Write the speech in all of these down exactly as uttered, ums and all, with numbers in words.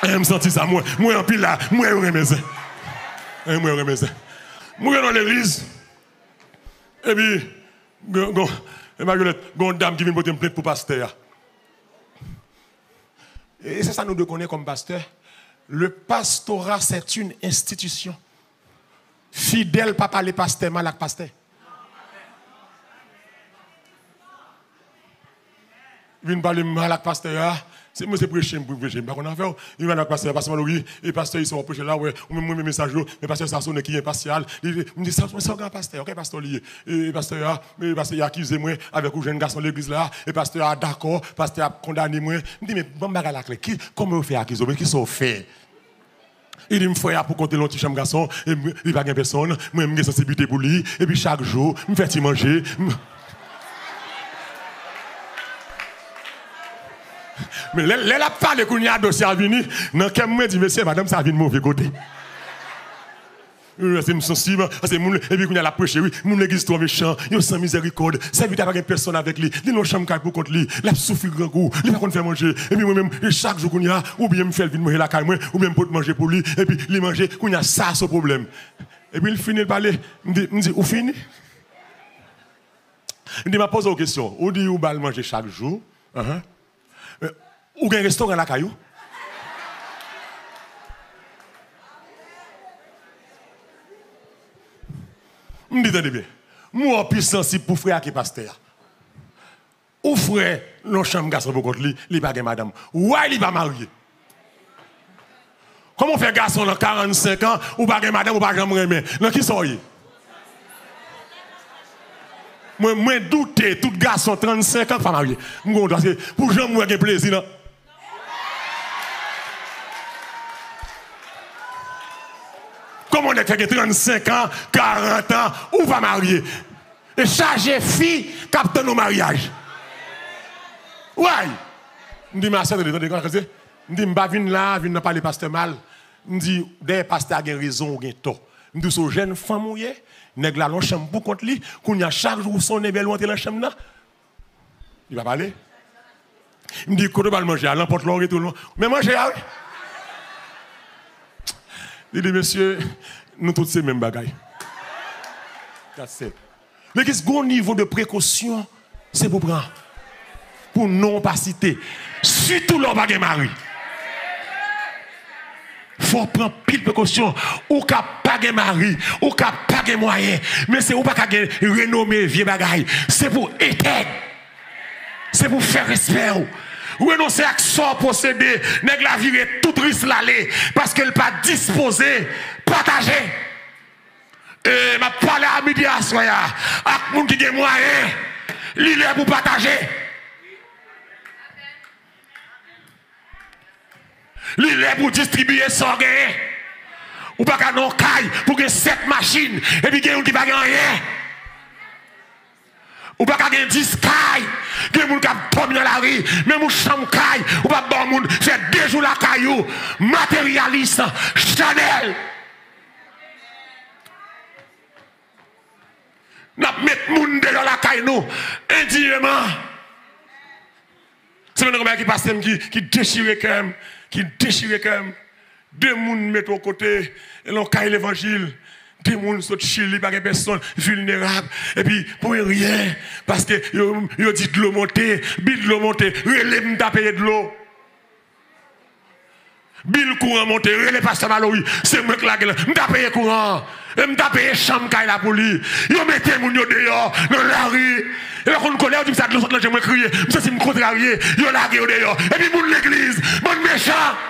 Anyen, m santi sa, mwen, mwen anpil la, mwen yo renmen zen. Anyen, mwen yo renmen zen. Mwen nan legliz, epi, gon, gon, e Maryonèt, gon dam ki vin pote m plent pou pastè a. E se sa nou dwe konnen kòm pastè. Le pastorat, c'est une institution. Fidèl pa pale pastè mal ak pastè. Vin pale mal ak pastè a. Se mwen se preche m pou preche, m pa konn afè w. Vin pale ak pastè a, pastè Malory, e pastè Ison w ap preche la, wè, ou menm mwen men mesaj yo, men pastè sa sonnen ki enpasyal. Li, li, m di sa, sa w gen pastè, ok, pastè li ye. E pastè a, e pastè a akize mwen avèk ou jèn gason legliz la, e pastè a dakò, pastè a ap kondane mwen. M di men ban m bagay la klè, ki, kòman yo fè akize w, men kisa w fè? Li di m frè a pou kont li nan yon ti chanm gason, e m, li pa gen pèsonn, mwen m gen sansiblite pou li, epi chak jou, m fè ti manje, m... Men lè, lè l ap pale kounye a dosye a vini, nan kè m mwen di, mesye, madanm sa vin move kote. Wi, paske m sansib, paske moun, epi kounye a l ap preche, wi, moun legliz twò mechan, yo san mizèrikòd, sèvitè a pa gen pèsonn avèk li, li nan chanm kay pou kont li, l ap soufri grangou, li pa konn fè manje, epi mwen menm, e chak jou kounye a, oubyen m fè l vin manje lakay mwen, oubyen m pot manje pou li, epi li manje, kounye a sa se yon pwoblèm. Epi l fini l pale, m di, m di, ou fini? M di, m ap poze w kesyon, ou di ou ba l manje chak jou, anhan. Men, ou gen restoran lakay ou? M di, tande byen. M wè w pi sansib pou frè a ke pastè a. Ou frè nan yon chanm gason pou kont li, li pa gen madanm. Why li pa marye? Kòman w fè gason nan karannsenk an, ou pa gen madanm, ou pa janm renmen? Nan kisa w ye? Mwen, mwen doute tout gason trannsenk an k pa marye. M gen yon dwa, se pou jan m wè gen plezi nan. Kòman nèg fè gen trannsenk an, karant an, ou pa marye? E chaje fi k ap tann yon maryaj. Why? M di, masè, tande, tande, tande. M di, m pa vin la, vin nan pale pastè mal. M di, dèyè pastè a gen rezon, ou gen tò. M di, se yon jèn fanm ou ye, nèg la nan yon chanm pou kont li, kounye a chak jou ou sonnen bèl ou antre nan chanm nan. Li pa pale. M di, kote w pral manje a? Nan pòt la w rete w nan. Men manje a, wi. Li di, mesye, nou tout se menm bagay. That's it. Men gen yon nivo de prekosyon, se pou pran. Pou non w pa site. Sitou lè w pa gen mari. Fò w pran pil prekosyon. Ou ka pa gen mari, ou ka pa gen mwayen, men se ou pa ka gen renome vye bagay. Se pou etèn. Se pou fè respè w. Renonse ak sa w posede. Nèg la vire tout ris l ale paske l pa dispoze pataje. E m ap pale a midi aswè a ak moun ki gen mwayen. Li lè pou pataje. Li lè pou distribiye sa w genyen. Ou pa ka nan yon kay pou gen sèt machin epi gen youn ki pa gen anyen. Ou pa ka gen dis kay. Gen moun k ap dòmi nan lari, menm yon chanm kay ou p ap ba yon moun, fè de jou lakay ou. Materyalis, chanèl. N ap met moun deyò lakay nou endiyman. Se menm bagay ki pase m, ki, ki dechire kè m, ki dechire kè m. De moun mete yon kote, nan kay levanjil. De moun sot Chili, pa gen pèsonn, vilnerab. Epi, pou yon ryen, paske yo, yo di dlo monte, bil dlo monte, rele m, m ta peye dlo. Bil kouran monte, rele pastè Malory, se mwen k lage l, m ta peye kouran an. E m ta peye chanm kay la pou li. Yo mete moun yo deyò, nan lari. E lè konn kolè, yo di m sa dlo sot nan je m, mwen kriye. M santi m kontrarye. Yo lage yo deyò. Epi moun legliz, bann mechan.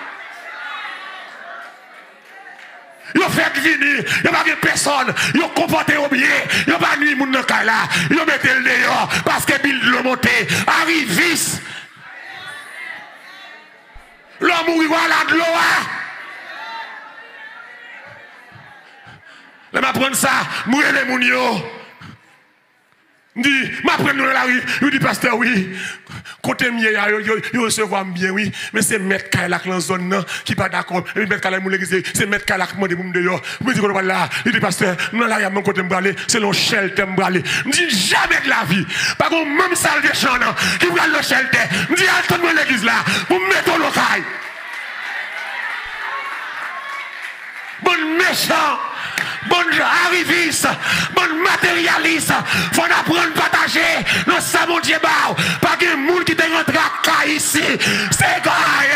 Yo fèk vini, yo pa gen pèsonn, yo konpòte yo byen, yo pa nwi moun nan kay la, yo mete l deyò, paske bil dlo monte, arivis. Lè w mouri, w al a dlo a. Lè m aprann sa, m rele moun yo. M di, m aprann nou nan lari. Yo di, pastè, wi. Kote m ye a, yo, yo, yo resevwa m byen, wi. Men se mèt kay la k lan zòn nan ki pa dakò. Epi mèt kay la, moun legliz, se mèt kay la k mande pou m deyò. Mwen di, kote w pral la? Li di, pastè, m nan lari a, m kote m prale, se nan chèltè m prale. M di, jamè de la vi, pa gen yon manm Salvation ki pral nan chèltè. M di, al tann mwen legliz la, pou m mete w nan kay. Mechan, bann arivis, bann materyalis, fò n aprann pataje nan sa Bondye ba w. Pa gen moun ki te rantre ak kay isi. Se kay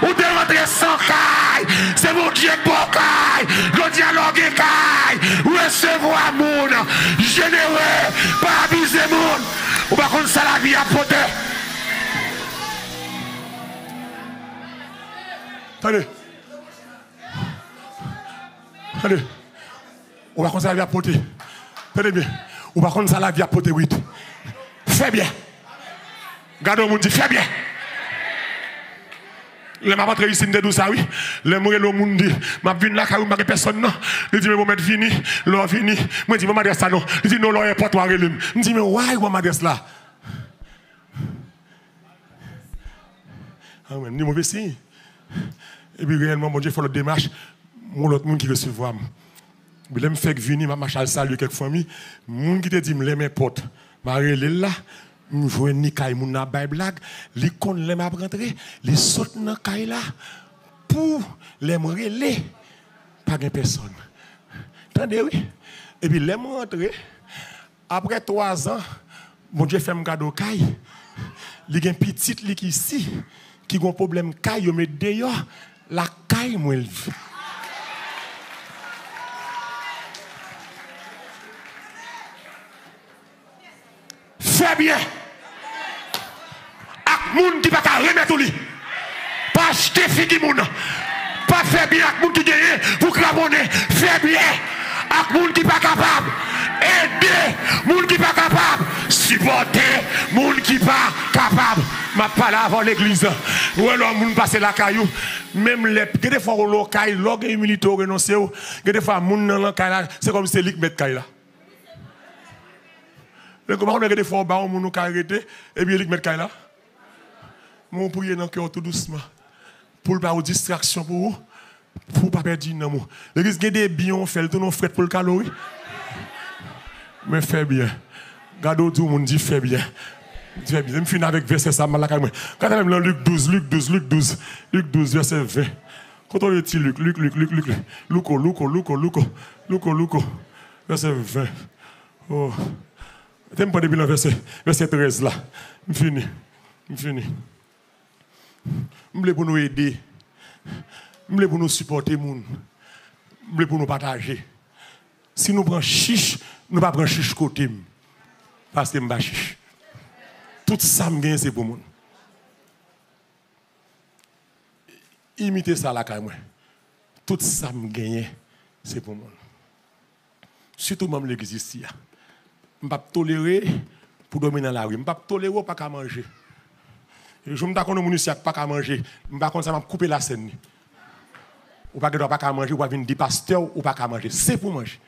ou te rantre san kay. Se Bondye k ba w kay. Jodi a la w gen kay. Resevwa moun. Jenere, pa abize moun. Ou pa konn sa lavi ap pote. Tande. Tande. Ou pa konn sa lavi ap pote. Tande byen. Ou pa konn sa lavi ap pote, Wid. Fè byen. Gade yon moun, di, fè byen. Lè m ap antre isi, m te di w sa, wi. Lè m rele yon moun, di, m ap vin lakay ou, m pa gen pèsonn, non. Li di, men bon, mèt vini, lè w vini. Mwen di, ban m adrès la, non. Li di, non, lè w enpòte, w a rele m. M di, men why, ban m adrès la. Amèn. Ni move siy. Epi reyèlman, Bondye fè lòt demach, yon lòt moun ki resevwa m. Epi lè m fèk vini, m ap mache al salye kèk fanmi. Moun ki te di m lè m enpòt, m a rele l la, m jwenn li kay moun nan ap bay blag. Li konn lè m ap rantre, li sot nan kay la pou lè m rele, pa gen pèsonn. Tande, wi. Epi lè m rantre, Apre twa zan, Bondye fè m kado kay. Li gen pitit li ki isi, ki gon pwoblèm kay, yo met deyò, lakay mwen l viv. Fè byen ak moun ki pa ka remèt ou li. Pa achte figi moun. Pa fè byen ak moun ki genyen pou kraponnen. Fè byen ak moun ki pa kapab. Ede moun ki pa kapab. Sipòte moun ki pa kapab. M ap pale avè w, legliz. Ou wè lè yon moun pase lakay ou, menm lè, gen defwa ou lwe kay, lè w gen imilite, ou renonse w, gen defwa moun nan lan kay la, se kòmsi se li k mèt kay la. Ou pa konnen gen defwa ou ba yon moun yon kay rete, epi e li k mèt kay la. Men w priye nan kè w tou dousman. Pou l pa yon distraksyon pou ou, pou w pa pèdi nanm ou. Legliz gen de byen w fè, l tounen yon frèt pou l kale w, wi. Men fè byen. Gade w di yon moun, di fè byen. Fè byen. M fin avèk vèsè sa, m al lakay mwen. Gade menm nan Lik douz, Lik douz, Lik douz, Lik douz, vèsè ven. Kote w ye ti Lik, Lik, Lik, Lik, Lik, Lik. Louko, Louko, Louko, Louko, Louko, Louko. Vèsè ven. Oh. Te m pran depi nan vèsè, vèsè trèz la. M fini. M fini. M vle pou nou ede. M vle pou nou sipòte moun. M vle pou nou pataje. Si nou pran chich, nou pa pran chich kote m. Paske m pa chich. Tout sa m genyen se pou moun. Imite sa lakay mwen. Tout sa m genyen, se pou moun. Sitou manm legliz isi a. M p ap tolere pou dòmi nan lari. M p ap tolere w pa ka manje. Jou m ta konn yon moun isi a k pa ka manje, m pa konn sa m ap koupe lasèn li. Ou pa gen dwa pa ka manje, ou pa vin di pastè w ou pa ka manje. Se pou manje.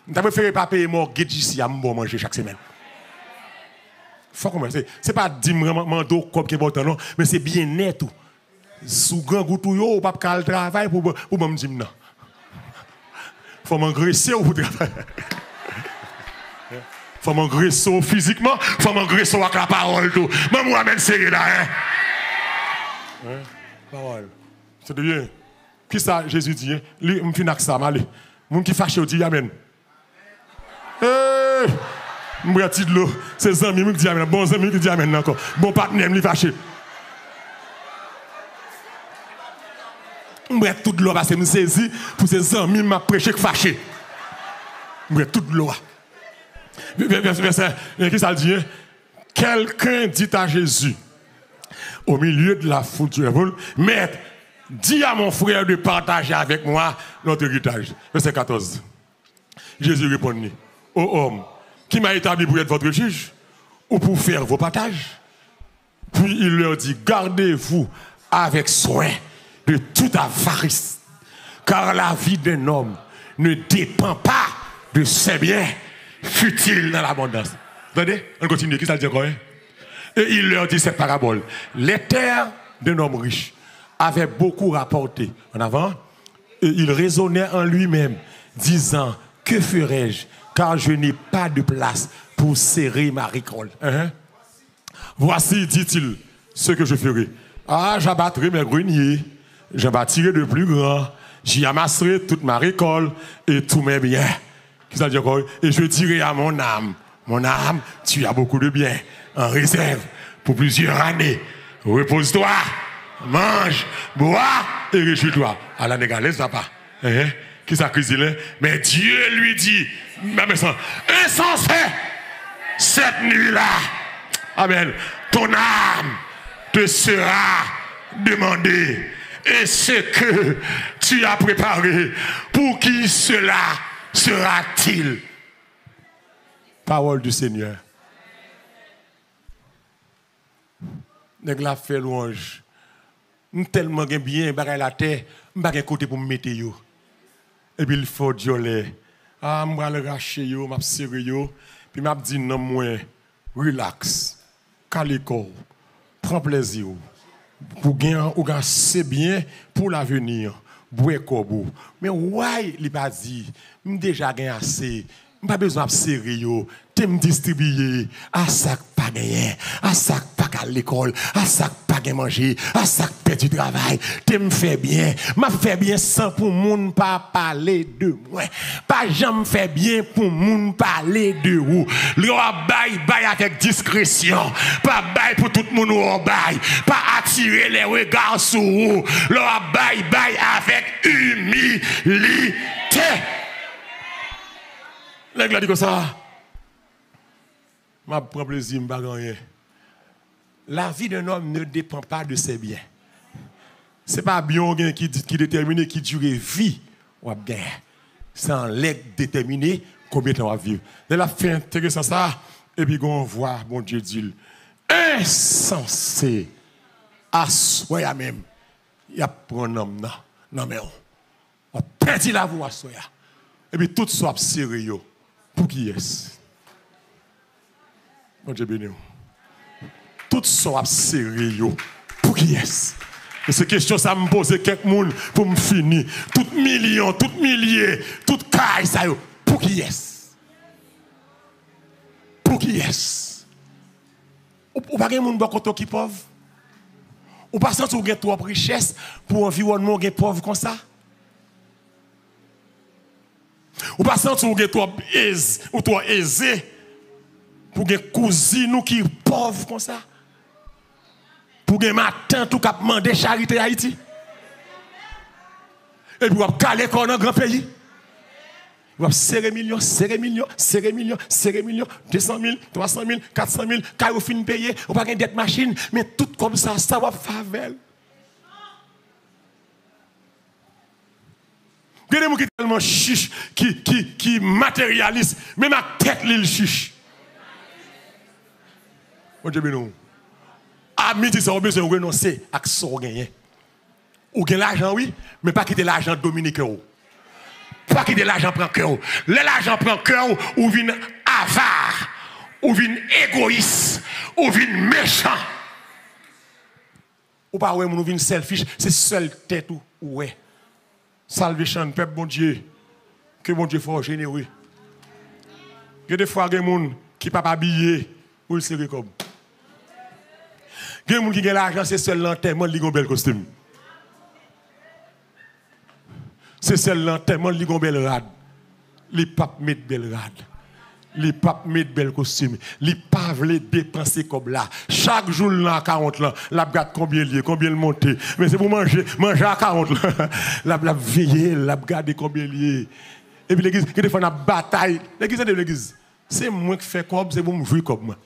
M ta prefere pa peye mòtgej isi a, m ba w manje chak semèn. Fòk ou manje. Se, se pa di m mande w kòb ki enpòtan non, men se byennèt ou. Si w grangou tou yo, ou p ap ka al travay pou, pou ban m dim nan. Fò m angrese w pou travay. Fò m angrese w fizikman, fò m angrese w ak lapawòl tou. Ban m yon amèn serye la, en. En? Pawòl. Tande byen. Kisa Jezi di, en? Li, m fin ak sa, m ale. Moun ki fache yo, di amèn. Hey! M bwè ti dlo. Se zanmi m ki di amèn. Bon zanmi m ki di amèn ankò. Bon patnè m, li fache. M bwè tout dlo a paske m sezi pou se zanmi m m ap preche k fache. M bwè tout dlo a. Vè-, vè-, vèsè, vèsè, men kisa l di, en? Quelqu'un dit à Jésus, au milieu de la foule, tu es, Maître, dis à mon frère de partager avec moi notre héritage. Vèsè katòz. Jésus répondit, ô homme, qui m'a établi pour être votre juge ou pour faire vos partages? Puis il leur dit, gardez-vous avec soin de toute avarice, car la vie d'un homme ne dépend pas de ses biens, fût-il dans l'abondance. Tande, ann kontinye, kisa l di ankò, en? Et il leur dit cette parabole. Les terres d'un homme riche avaient beaucoup rapporté. En avant. Et il raisonnait en lui-même, disant, que ferai-je, car je n'ai pas de place pour serrer ma récolte. Hein? Voici, dit-il, ce que je ferai. Ah, j'abattrai mes greniers, j'en bâtirai de plus grands, J'y amasserai toute ma récolte et tous mes biens. Kisa l di ankò? Et je dirai à mon âme, mon âme, tu as beaucoup de biens en réserve pour plusieurs années. Repose-toi, mange, bois et réjouis-toi. Ala nèg alèz, papa. Hein? Kisa Kris di la? Mais Dieu lui dit, insensé, cette nuit-là, amen, ton âme te sera demandée. Et ce que tu as préparé, pour qui cela sera-t-il? Parole du Seigneur. Nèg la ap fè lwanj. M tèlman gen byen bagay latè, m pa gen kote pou m mete yo. Epi l fè w dyòlè. A, m pral rache yo, m ap sere yo. Epi m ap di nanm mwen, relax. Kale kò w. Pran plèzi w. Ou gen, ou gen ase byen pou laveni. Bwè kòb ou. Men why li pa di, m deja gen ase. M pa bezwen ap sere yo. Te m distribiye a sa k pa genyen, a sa k pa ka al lekòl, a sa k pa gen manje, a sa k pèdi travay. Te m fè byen. M ap fè byen san pou moun pa pale de mwen. Pa janm fè byen pou moun pale de ou. Lè w ap bay, bay avèk diskresyon. Pa bay pou tout moun wè w bay. Pa atire les regards sou ou. Lè w ap bay, bay avèk imilite. Nèg la di konsa, m ap pran plezi m, pa gen anyen. La vie d'un homme ne dépend pas de ses biens. Se pa byen w gen ki, ki detèmine ki dire vi w ap genyen. Se anlè k detèmine konbyen tan w ap viv. Lè l ap fè enteresan sa, epi gen yon vwa Bondye di l, ensanse, aswè a menm, y ap pran nanm nan nan men w. W ap pèdi lavi w aswè a. Epi tout sa w ap sere yo, pou kiyès? Bondye beni w. Tout sa w ap sere yo, pou kiyès? E se kesyon sa m poze kèk moun pou m fini. Tout milyon, tout milye, tout kay sa yo, pou kiyès? Pou kiyès? Ou, ou pa gen moun bò kote w ki pòv? Ou pa santi w gen twòp richès pou anviwònman w gen pòv konsa? Ou pa santi w gen twòp eze, ou twò eze pou gen kouzin ou ki pòv konsa? Pou gen matant ou k ap mande charite Ayiti? Epi w ap kale kò w nan gran peyi? W ap sere milyon, sere milyon, sere milyon, sere milyon, de san mil, twa san mil, kat san mil, kay ou fin peye, ou pa gen dèt machin, men tout kòb sa, sa w ap fè avè l? Gen de moun ki tèlman chich, ki, ki, ki materyalis, menm ak tèt li, l chich. Bondye beni w. A midi sa, w bezwen renonse ak sa w genyen. Ou gen lajan, wi, men pa kite lajan domine kè w. Pa kite lajan pran kè w. Lè lajan pran kè w, ou vin ava, ou vin egoyis, ou vin mechan. Ou pa wè moun, ou vin selfish, se sèl tèt ou ou wè. Salvation, pèp Bondye, ke Bondye fè w jenere. Gen de fwa, gen moun ki p ap abiye pou l sere kòb. Gen moun ki gen lajan, se sèl nan antèman li gen yon bèl kostim. Se sèl nan antèman li gen yon bèl rad. Li p ap met bèl rad. Li p ap met bèl kostim. Li pa vle depanse kòb la. Chak jou l nan akawont lan, l ap gad konbyen l ye, konbyen l monte. Men se pou manje, manje akawont lan. L ap, l ap veye, l ap gade konbyen l ye. Epi legliz, gen de fwa n ap batay. Legliz, tande legliz. Se mwen k fè kòb, se pou m jwi kòb mwen.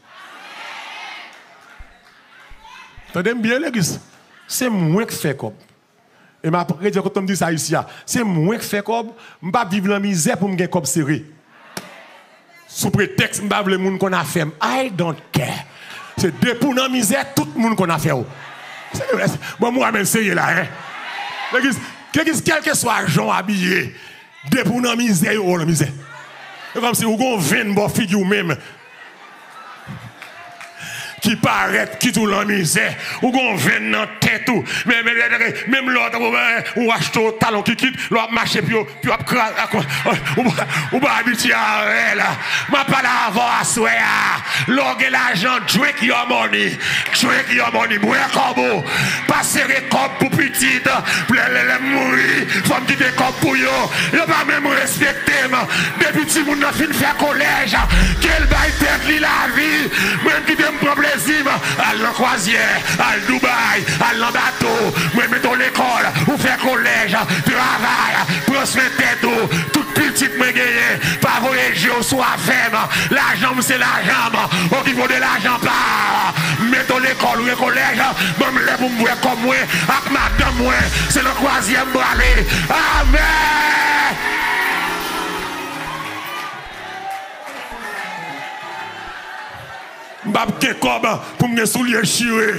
Tande m byen, legliz. Se mwen k fè kòb. E m ap redi ankò, tan m di sa isi a. Se mwen k fè kòb, m p ap viv nan mizè pou m gen kòb sere. Sou pretèks m pa vle moun konn afè m. I don't care. Se depi w nan mizè, tout moun konn afè w. Se, bon, mwen menm serye la, hein. Legliz, legliz, kèlkeswa jan w abiye, depi w nan mizè, yo wè w nan mizè. Se kòmsi ou gon venn bò figi w menm. ki parèt, ki tou lanmizè. Ou gon venn nan tèt ou. Men, men, men, men, menm lè w ta, ou achte w talon kikit, lè w ap mache, pye w, pye w ap kraze, ak, ou, ou pa abitye avè l. M ap pale avè w aswè a. Lè w gen lajan, drink your money. Drink your money. Bwè kòb ou. Pa sere kòb pou pitit. Lè, lè, lè m mouri, fò m kite kòb pou yo. Yo pa menm respekte m. Depi timoun nan fin fè kolèj, ke l bay tèt li lavi, mwen m kite m pran plezi m. Al nan kwazyè, al Dubai, al nan bato. Mwen mete w lekòl, ou fè kolèj, travay, pran swen tèt ou. Tout pitit mwen genyen, pa voye je w sou afè m. Lajan m se lajan m. Okipe w de lajan pa w. Mete w lekòl, ou gen kolèj, ban m lè pou m bwè kòb mwen ak madanm mwen. Se nan kwazyè m prale. Amèn! M p ap gen kòb pou m gen soulye chire.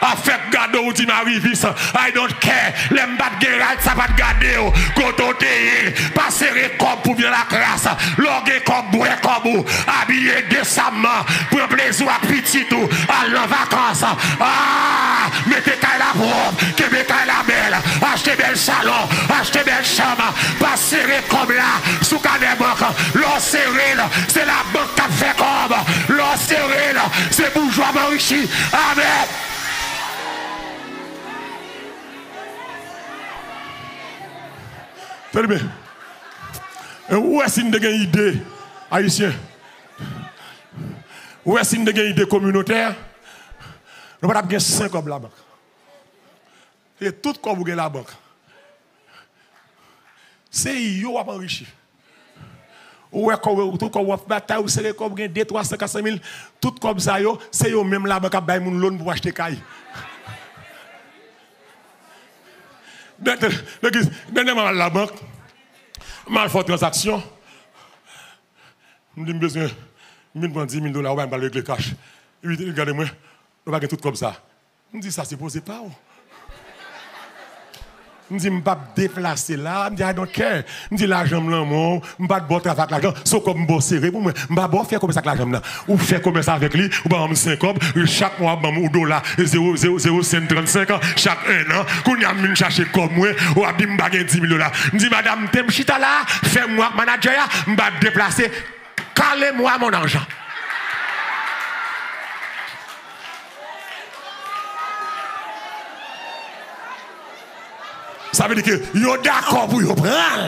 Afè k gade w, ou di m arivis. I don't care. Lè m pa t gen rad, sa pa t gade w. Kote w te ye? Pa sere kòb pou vin laklas. Lè w gen kòb, bwè kòb ou. Abiye desamman. Pran plezi w ak pitit ou. Al nan vakans. Ah! Mete kay la pwòp. Kenbe kay la bèl. Achte bèl salon. Achte bèl chanm. Pa sere kòb la sou kanè bank. Lè w sere l, se labank k ap fè kòb. Lè w sere l, se boujwa ap anrichi. Amèn. Tande byen. Ou wè si n te gen ide, Ayisyen? Ou wè si n te gen ide kominotè, nou pa t ap gen sen kòb labank. Se tout kòb ou gen labank. Se yo w ap anrichi. Ou wè kòb, tout kòb w ap batay, ou sere kòb, ou gen de, twa san, kat san mil, tout kòb sa yo, se yo menm labank ap bay moun loan pou achte kay. Dènyèman, m al labank, m al fè yon tranzaksyon. M di m bezwen, m vin pran dis mil dola, ou bay m, m pral regle kach. Li gade mwen, nou pa gen tout kòb sa. M di, sa sipoze pa w. M di, m p ap deplase la. M di, I don't care. M di, lajan m lan men w. M pa t ba w travay ak lajan. Se yon kòb m ba w sere pou mwen. M pa ba w fè komès ak lajan m nan. Ou fè komès avèk li, ou pa ban m sen kòb, chak mwa w ap ban m yon dola, zewo, zewo, zewo sèt trannsenk, chak enn an. Kounye a m vin chache kòb mwen, w ap di m pa gen dis mil dola. M di, madanm, m te m chita la, fè mwen ak manadjè a, m pa deplase. Kale mwa mon ajan. Sa vle di ke yo dakò pou yo pran l,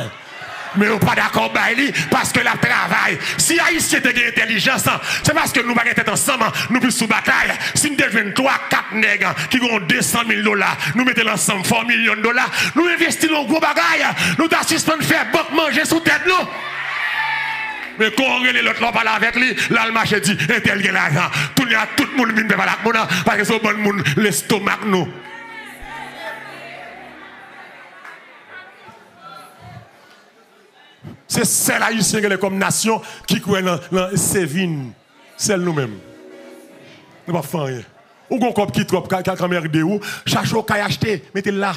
men yo pa dakò bay li paske l ap travay. Si Ayisyen te gen entèlijans, se paske nou pa gen tèt ansanm, nou plis sou batay. Si n te jwenn twa, kat nèg ki gen yon de san mil dola, nou mete l ansanm, fè yon milyon dola, nou envesti nan yon gwo bagay, nou ta sispann fè bank manje sou tèt nou. Men kon w rele lòt la, w pale avèk li, l al mache di, entèl gen lajan. Kounye a, tout moun vin fè pale ak moun nan, paske se yon bann moun lestomak nou. Se sèl Ayisyen genlè kòm nasyon ki kwè nan, nan saving. Sèl nou menm. Nou p ap fè anyen. Ou gon kòb ki twòp, ka, ka, ka merde ou, chache w kay achte, mete l la.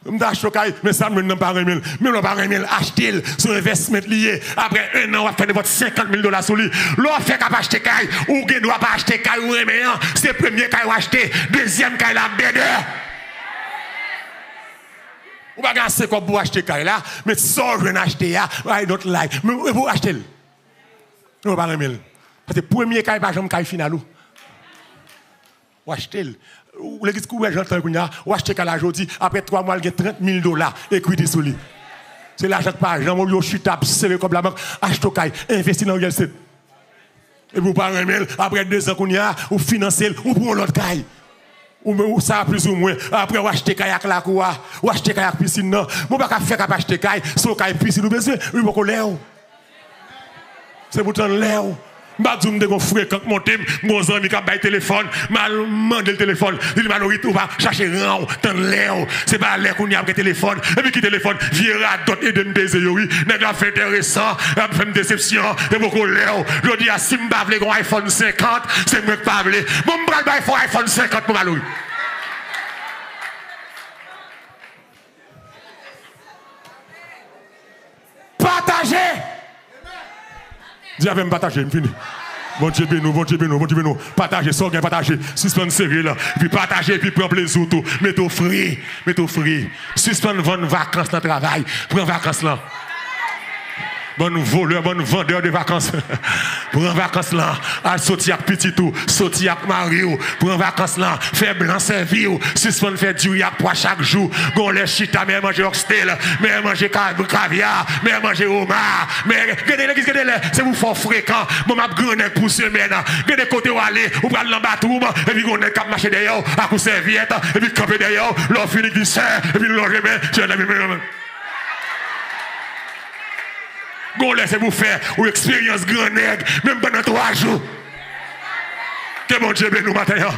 M ta achte w kay, men sa m jwenn nan pa renmen l. Menm lè w pa renmen l, achte l, se yon envèsman li ye. Apre en an, w ap fè nenpòt senkant mil dola sou li. Lè w fèk ap achte kay, ou gen dwa pa achte kay ou renmen an. Se premye kay w achte, dezyèm kay la ap bèdè. Ou pa gen ase kòb pou achte kay la, men sa w jwenn achte a, I don't like. Men, men pou achte l. Non, w pa renmen l. Paske premye kay pa janm kay final ou. W achte l. Ou legliz kou wè jan tan kounye a, w achte kay la jodi, apre twa mwa l gen trant mil dola ekwiti sou li. Se lajan k pa janm, olye w chita ap sere kòb labank, achte w kay, envesti nan real estate. Epi w pa renmen l, apre dezan kounye a, ou finanse l, ou pran yon lòt kay. Ou, ou sa plizoumwen, apre w achte kay ak lakou a, w achte kay ak pisin nan. Bon, w pa ka fèk ap achte kay, se yon kay pisin ou bezwen, li poko lè w. Se pou tann lè w. M pa di w m te gon frekan k monte m, m gon zanmi k ap bay telefòn, m al mande l telefòn. Li di, Malorit, ou pa chache ran w, tann lè w. Se pa lè kounye a ap gen telefòn. Epi ki telefòn? Vye radòt ede m peze yo, wi. Nèg la ap fè enteresan, ap fè m desepsyon. Se poko lè w. Jodi a, si m pa vle gon iPhone senkant, se mwen k pa vle. Bon, m pral bay fò iPhone senkant pou Malorit. Pataje! Di avè m, pataje, m fini. Bondye beni w, Bondye beni w, Bondye beni w. Pataje, sa w gen pataje. Sispann sere l. Epi pataje, epi pran plezi w tou. Mete w fre, mete w fre. Sispann vann vakans nan travay. Pran vakans lan. Bann volè, bann vandè de vakans. Pran vakans lan. Al soti ak pitit ou, soti ak mari w. Pran vakans lan. Fè blan sèvi w. Sispann fè diri ak pwa chak jou. Gon lè chita, men manje oxtail, men manje ka-, kavya, men manje oma. Men gade legliz, gade lè. Se pou fò frekan. Bon, m ap gran nèg pou semèn. Gade kote w ale, ou pral nan batwoum, epi gon nèg k ap mache dèyè w, ak yon sèvyèt, epi kanpe dèyè w, lè w fini ki sè, epi lonje men, sè, epi men, men. Gon lè se pou fè ou eksperyans gran nèg, menm pandan twa jou. Ke Bondye beni w maten an.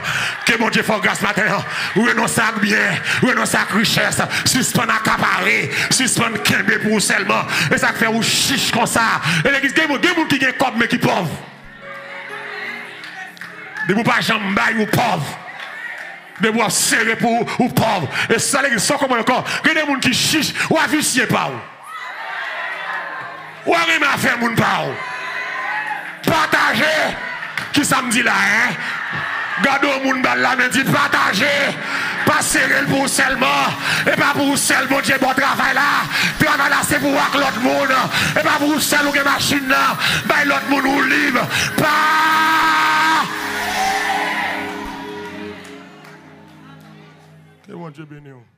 Ke Bondye fè w gras maten an. Renonse ak byen, renonse ak richès. Sispann akapare, sispann kenbe pou ou sèlman. E sa k fè ou chich konsa. E legliz, gen moun, gen moun ki gen kòb, men ki pòv. Depi w pa janm bay, ou pòv. Depi w ap sere pou ou, ou pòv. E sa legliz, sa w konprann ankò. Gen de moun ki chich, w a visye pa w. W a renmen afè moun pa w. Pataje. Kisa m di la, en? Gade yon moun ba l lamen, di pataje. Pa sere l pou ou sèlman. E pa pou ou sèl Bondye ba w travay la. Travay la se pou ou ak lòt moun. E pa pou ou sèl ou gen machin nan. Bay lòt moun ou lib. Pa. Ke Bondye beni w.